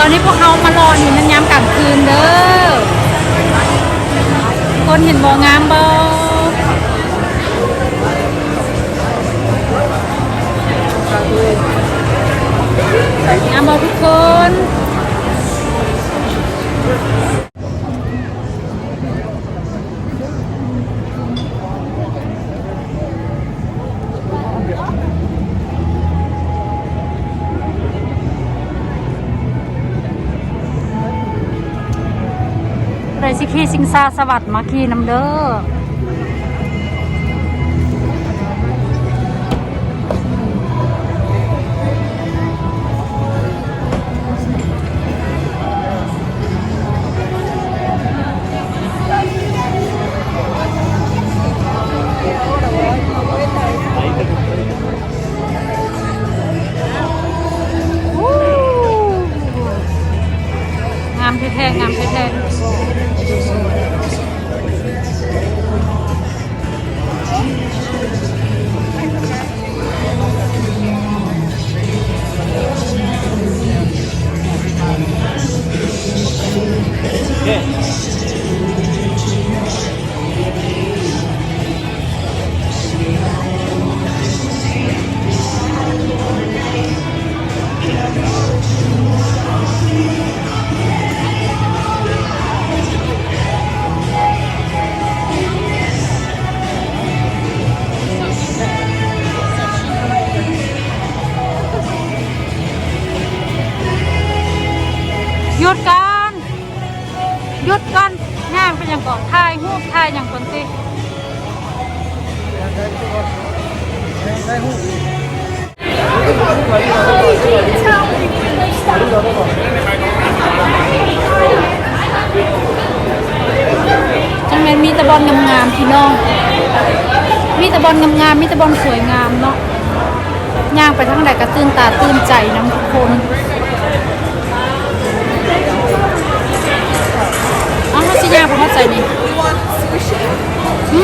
ຕອນນີ້ພວກເຮົາມາເລາະນີ້ແມ່ນຍາມກາງຄືນເດີ ຄົນເຫັນບໍ່ ງາມບໍ່? ງາມບໍ່ທຸກຄົນ? ຜູ້ໃດຊິຂີ່ຊິງຊາສະຫວັດມາຂີ່ນຳເດີ. ງາມແທ້ໆ ງາມແທ້ໆ. ຢຸດກ່ອນ ຢຸດກ່ອນ ຍ່າງໄປຫຍັງເກາະ? ຖ່າຍຮູບ ຖ່າຍຫຍັງກ່ອນຕິ? ຈັ່ງແມ່ນມີແຕ່ບ່ອນງາມໆ ພີ່ນ້ອງ ມີແຕ່ບ່ອນງາມໆ ມີແຕ່ບ່ອນສວຍງາມເນາະ. ຍ່າງໄປທາງໃດກໍຕື່ນຕາຕື່ນໃຈນຳທຸກຄົນ. ເອົ້າ ເຮົາຊິຍ່າງໄປຮອດໃສນີ້? ຫຶ?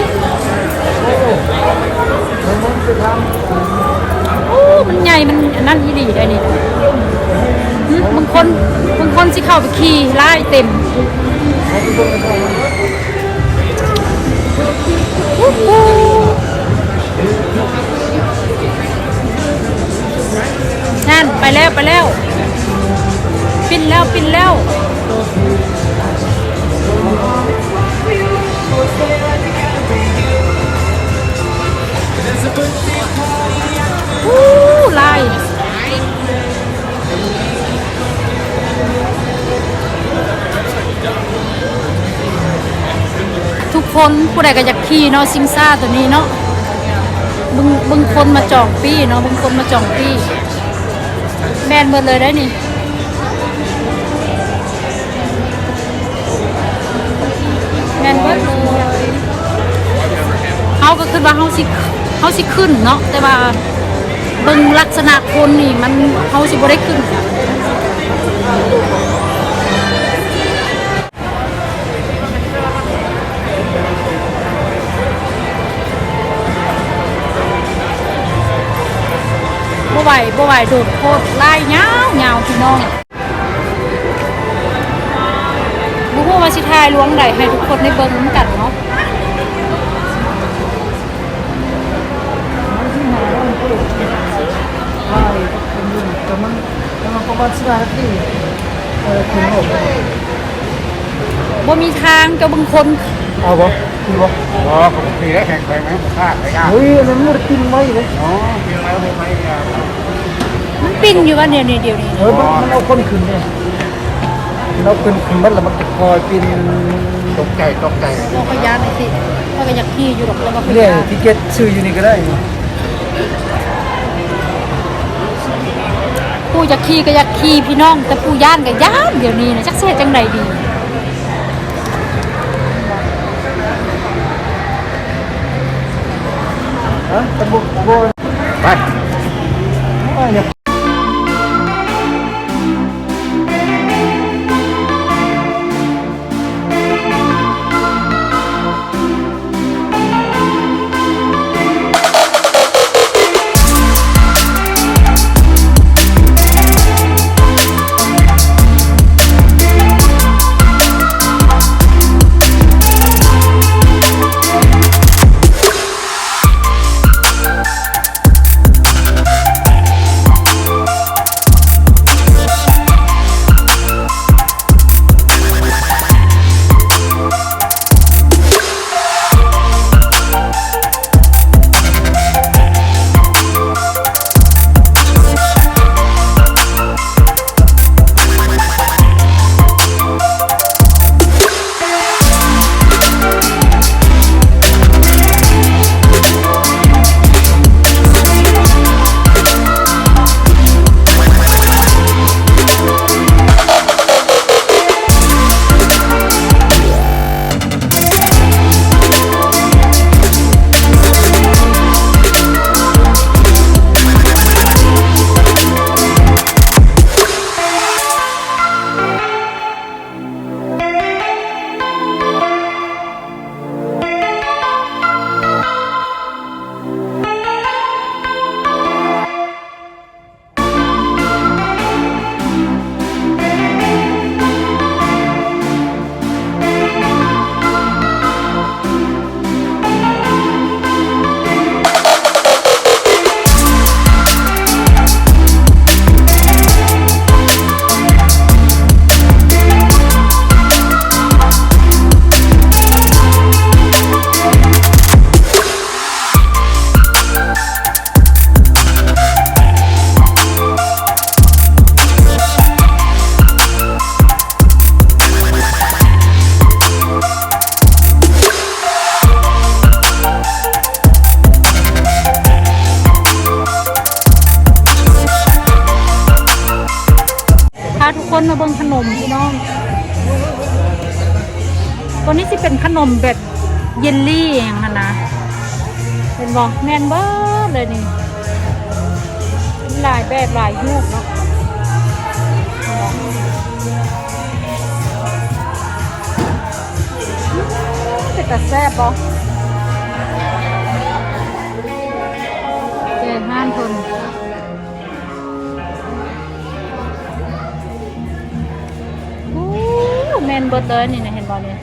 ໂອ້ ມັນໃຫຍ່ ມັນອັນນັ້ນອີ່ຫຼີໄດ໋ນີ້. ຫຶ? ບາງຄົນ ບາງຄົນຊິເຂົ້າໄປຂີ່ຫຼາຍເຕັມ. ນັ້ນ ໄປແລ້ວ ໄປແລ້ວ ປິ່ນແລ້ວ ປິ່ນແລ້ວ. ໂອ້ ຫຼາຍ. ທຸກຄົນ ຜູ້ໃດກໍຢາກຂີ່ເນາະ ຊິງຊາໂຕນີ້ເນາະ. ເບິ່ງ ເບິ່ງຄົນມາຈອງປີ້ເນາະ ເບິ່ງຄົນມາຈອງປີ້. ແມ່ນເບິດເລີຍໄດ໋ນີ້. ແມ່ນເບິດເລີຍ. ເຮົາກໍຄິດວ່າເຮົາຊິ ເຮົາຊິຂຶ້ນເນາະ ແຕ່ວ່າເບິ່ງລັກສະນະຄົນນີ້ ມັນ ເຮົາຊິບໍ່ໄດ້ຂຶ້ນ. ບໍ່ໄຫວ ບໍ່ໄຫວ ໂດດໂພດ ລາຍຍາວໆ ພີ່ນ້ອງ. ບໍ່ຮູ້ວ່າຊິຖ່າຍລວງໃດໃຫ້ທຸກຄົນໄດ້ເບິ່ງນຳກັນເນາະ. ປະມານສິບຫ້ານາທີ ເອີ ຂຶ້ນລົງ. ບໍ່ມີທາງ ເຈົ້າເບິ່ງຄົນ. ເອົາບໍ່? ຄືບໍ່? ບໍ່ ຄົນທີ່ໄດ້ແຂ່ງໄປແມ່ນບໍ່ພາດໄດ້ຍາກ. ເຮີ້ຍ ອັນນັ້ນມັນປິ່ນໄວເດ້. ອໍ ປິ່ນໄວ ບໍ່ໄວຍາກ. ມັນປິ່ນຢູ່ວ່າດຽວນີ້ ດຽວນີ້. ເອີ ມັນ ມັນເອົາຄົນຂຶ້ນເດ້. ມັນເອົາຂຶ້ນ ຂຶ້ນໝົດແລ້ວ ມັນຈະຄ່ອຍປິ່ນ. ຕົກໃຈ ຕົກໃຈ. ບໍ່ຄ່ອຍຢ້ານໄອ້ຕິ ຂ້ອຍກໍຢາກຂີ່ຢູ່ດອກ ແຕ່ວ່າຂ້ອຍຢ້ານ. ຕິເກັດຊື້ຢູ່ນີ້ກໍໄດ້. ຜູ້ຢາກຂີ່ກໍຢາກຂີ່ພີ່ນ້ອງ ແຕ່ຜູ້ຢ້ານກໍຢ້ານ ດຽວນີ້ນະ ຈັກຊິເຮັດຈັ່ງໃດດີ. ຮະ? ໄປ. ຄົນມາເບິ່ງຂະໜົມພີ່ນ້ອງ ຕົວນີ້ຊິເປັນຂະໜົມແບບເຢລລີຫຍັງຫັ້ນນະ ເຫັນບໍ່? ແມ່ນເບີດເລີຍນີ້ ມີຫຼາຍແບບຫຼາຍຮູບເນາະ ເປັນຕາແຊບບໍ່? ເຈຮ້ານເພິ່ນ ໂອ້ ແມ່ນເບິດເລີຍນີ້ນະ ເຫັນບໍ່ນີ້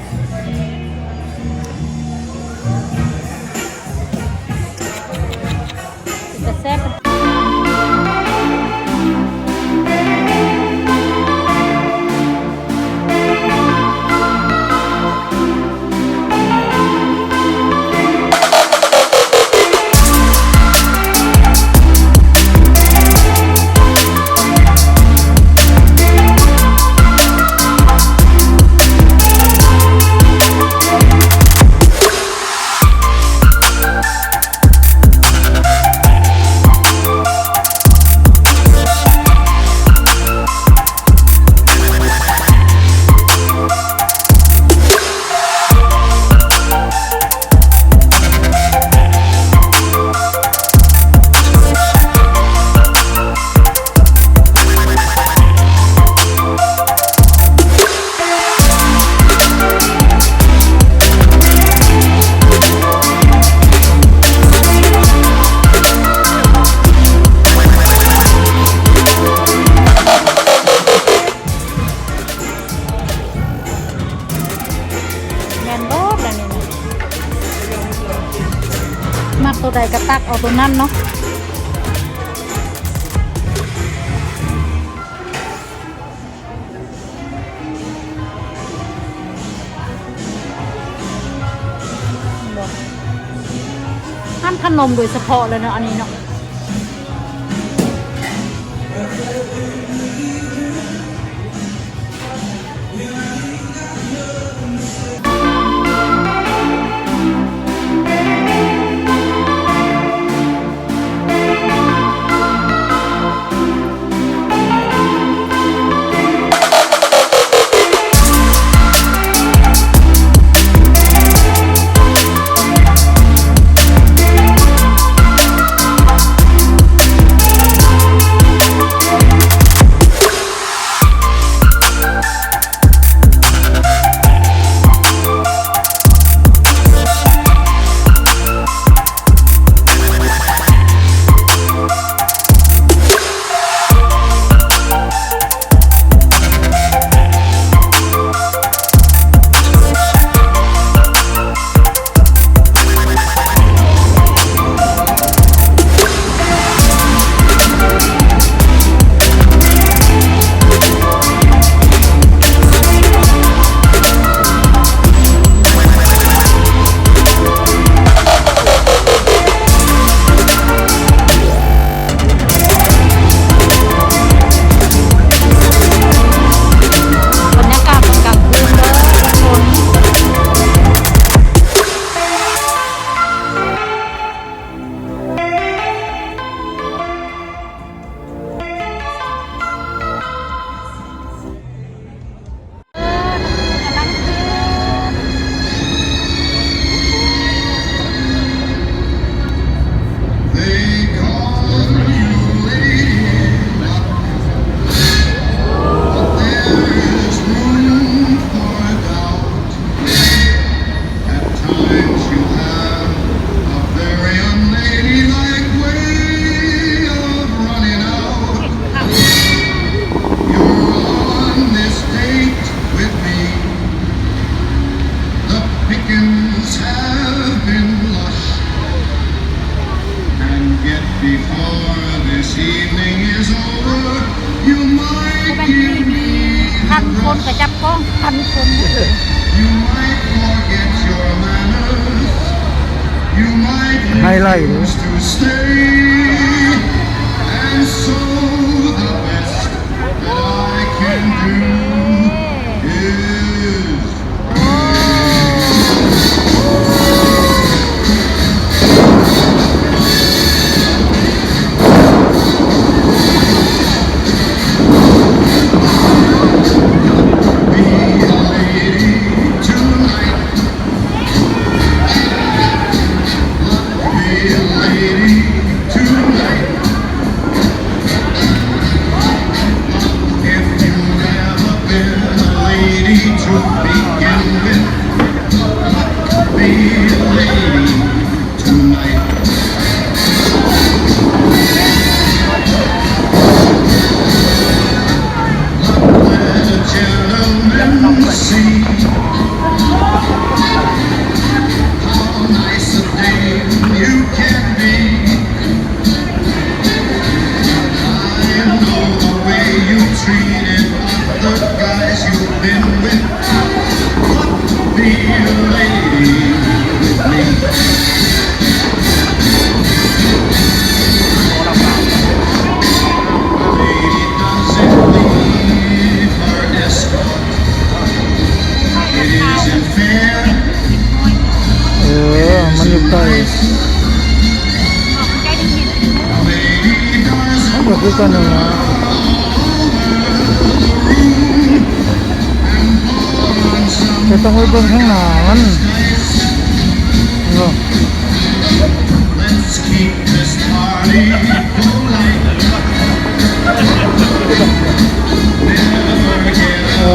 ເປັນຕາແຊບ. ແມ່ນເບິດລະນີ້ ມັກໂຕໃດກະຕັກເອົາໂຕນັ້ນເນາະ. ຮ້ານຂະໜົມໂດຍສະເພາະເລີຍເນາະ ອັນນີ້ເນາະ.ບັນຍາກາດຕອນກາງຄືນເດີທຸກຄົນ. ພັນຄົນກະຈັບກ້ອງພັນຄົນ. ໄຮໄລເດ້. ໂອ້ ຄືກັນນັ້ນລະ ແຕ່ຕ້ອງໄປເບິ່ງທາງໜ້າມັນເນາະ. ເອີ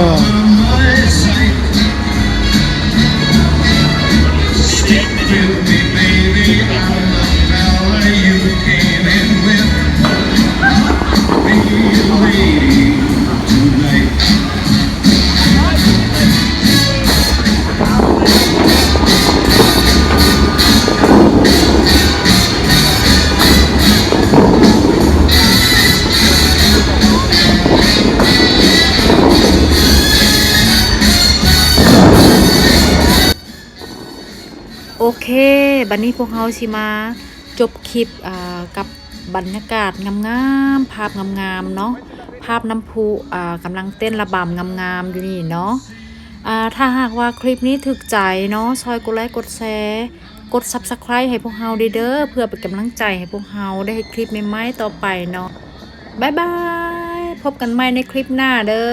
ໂອເຄ ບັດນີ້ພວກເຮົາຊິມາຈົບຄລິບ ອ່າ ກັບບັນຍາກາດງາມໆ ພາບງາມໆເນາະ ພາບນ້ຳພຸ ອ່າ ກຳລັງເຕັ້ນລະບຳງາມໆຢູ່ນີ້ເນາະ. ອ່າ ຖ້າຫາກວ່າຄລິບນີ້ຖືກໃຈເນາະ ຊ່ອຍກົດໄລກົດແຊ ກົດ Subscribe ໃຫ້ພວກເຮົາເດີ ເພື່ອເປັນກຳລັງໃຈໃຫ້ພວກເຮົາໄດ້ເຮັດຄລິບໃໝ່ໆຕໍ່ໄປເນາະ. ບາຍບາຍ ພົບກັນໃໝ່ໃນຄລິບໜ້າເດີ.